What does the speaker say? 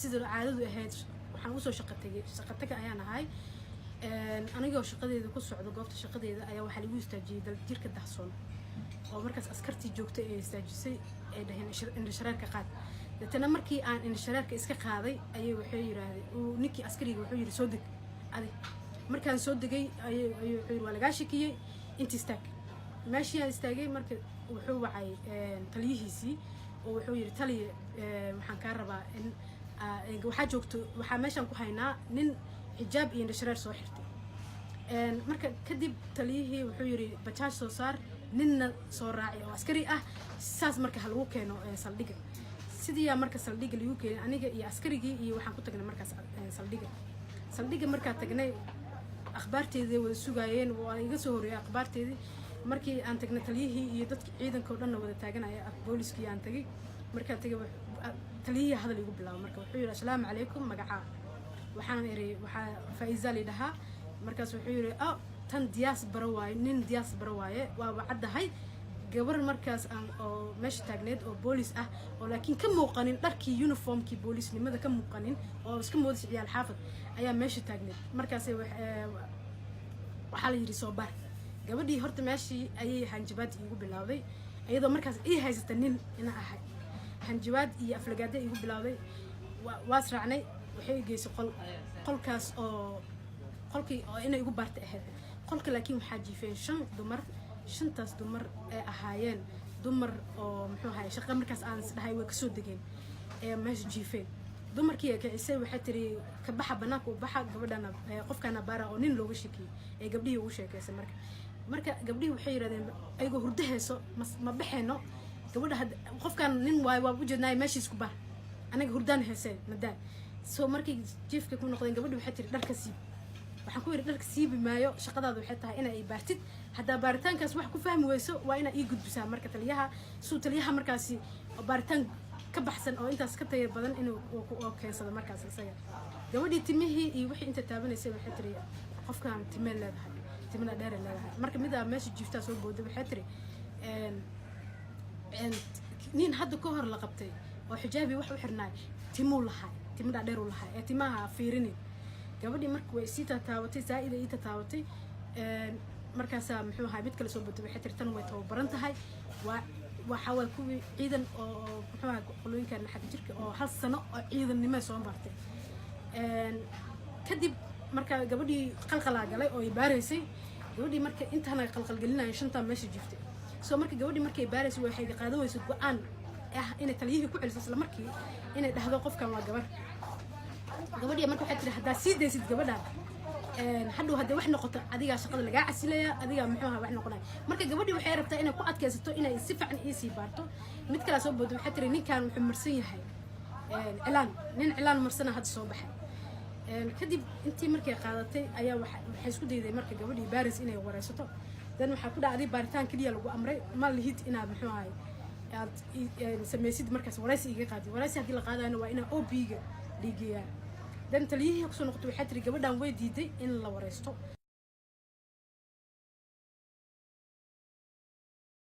Sida caadadu ahayd, waxaan usoo shaqo tegay, shaqo taga ayaan ahay. Anigoo shaqadeeda ku socdo goobta shaqadeeda ayaa waxaa lagu istaajiyey Daljirka Dahsoon, oo markaas askartii joogtay ee istaajisay, ay dhaheen, "Indhashareerka qaad." Deetana markii aan indhashareerka iska qaaday ayay waxay yiraahdeen, uu ninkii askariga wuxuu yiri, "Soo deg adi." Markaan soo degay ayay wuxuu yiri, "Waa lagaa shakiyey, inta istaag." Meeshii aan istaagay marka wuxuu wacay taliyihiisii oo wuxuu yiri, "Taliye, waxaan kaa rabaa in waxaa joogto, waxaa meeshaan ku haynaa nin xijaab iyo indhashareer soo xirtay." Marka kadib taliyihii wuxuu yiri, "Bajaaj soo saar, ninna soo raaci oo askari ah, saas marka ha lagu keeno saldhigga." Sidiiyaa marka saldhigga lagu keenay aniga iyo askarigii, iyo waxaan ku tagnay markaas saldhigga. Saldhigga markaa tagnay, akhbaarteedii wada sugaayeen, waa iga soo horreeyay akhbaarteedii. Markii aan tagnay, taliyihii iyo dadki ciidanka oo dhanna wada taaganaya, booliskii aan tagay. Markaan tagay, taliyihii hadal igu bilaabay. Marka wuxuu yidhi, "Asalaamu calaykum, magacaa?" Waxaan iri, "Waxaa Faiza lidhahaa." Markaas wuxuu yidhi, "Oh, tan diaspora waaye, nin diaspora waaye, waaba caddahay." Gabar markaas aan oo meesha taagneed oo boolis ah, oo laakiin ka muuqanin dharkii uniformkii boolisnimada ka muuqanin, oo iska moodaysa ciyaal xaafad, ayaa meesha taagneed. Markaasay waxaa la yidhi, "Soo baar gabadhii." Horta meeshii ayay hanjabaad iigu bilowday, iyadoo markaas ii haysata nin ina ahay. Hanjabaad iyo aflagaada iigu bilowday. Waas raacnay, waxay i geysay qol, qolkaas oo qolkii oo inay igu baartay ahayd qolka, laakiin waxaa jiifeen shan dumar. Shantaas dumar ee ahaayeen dumar oo muxuu ahaay shaqa markaas aan isdhahay way kasoo degeen ee meesha jiifeen. Dumarkii ay kicisay, waxay tiri, "Ka baxa, banaanka u baxa, gabadhana qofkaana baara oo nin looga shakiyey." Ee gabdhihii ugu sheekeysay. Marka gabdhihii waxay yidhahdeen, ayagoo hurdo hayso, "Ma baxeyno gabadha, had qofkaan nin waayo, waa ujeednaay, meeshiis ku baar, anaga hurdaan heeseen madaa." So markay jiifka ku noqdeen, gabadhi waxay tiri, "Dharka siib." Waxaan ku yidhi, "Dharka siibi maayo. Shaqadaada waxay tahay inaa i baartid. Haddaa baaritaankaas wax ku fahmi weyso, waa inaa ii gudbisaa marka taliyaha, suu taliyaha markaasi baaritaan ka baxsan oo intaas ka taya badan inuu oo keensado." Markaas isaga gabadhii timihii iyo wixii inta taabanaysay, waxay tiri, "Qofkan timee leedahay, timina dheere leedahay." Marka midaa meesha jiiftaa soo booday, waxay tiri, "Nin hadda ka hor la qabtay oo xijaabi wax u xirnaay timuu lahay, timo dhaadheeruu lahay, ee timaha fiirinin." Gabadhii marka way sii tataabatay, saa-ida ii tataabatay. Markaasaa muxuu ahay mid kale soo booday, waxay tiri, "Tan way tababaran tahay, waa waxa waay kuwii ciidan oo muxuu ahay qolooyinkan xagga jirka oo hal sano oo ciidannimo soo bartay." Kadib marka gabadhii qalqalaa galay oo ay baaraysay gabadhii. Marka intaana qalqalgelinayo shantaa meesha jiiftay. So marka gabadhii markay baaraysay, waxay qaadan weysay go-aan ah inay taliyihii ku celiso isla markii, inay dhahdo, "Qofkan waa gabar." Gabadhii marka waxay tiri, "Haddaa sii daysid gabadhan, hadhow haddii wax noqoto, adigaa shaqada lagaa casilaya, adigaa muxuu ahaa wax noqonaya." Marka gabadhii waxay rabtaa inay ku adkaysato inay si fiican iisii baarto. Mid kalaa soo booday, waxay tiri, "Ninkan wuxuu marsan yahay cilaan, nin cilaan marsana hadda soo baxay." Kadib intii markay qaadatay ayaa waxay isku dayday marka gabadhii baris inay wareysato. Dan waxaa ku dhacday, baaritaan keliya lagu amray, ma lihid inaad muxuu ahay aad samaysid markaas waraysi iga qaadi. Waraysi haddii la qaadayona, waa inaa OB-ga dhiigeeyaa. Dan taliyihii kusoo noqotay, waxay tiri, "Gabadhan way diiday in la wareysto."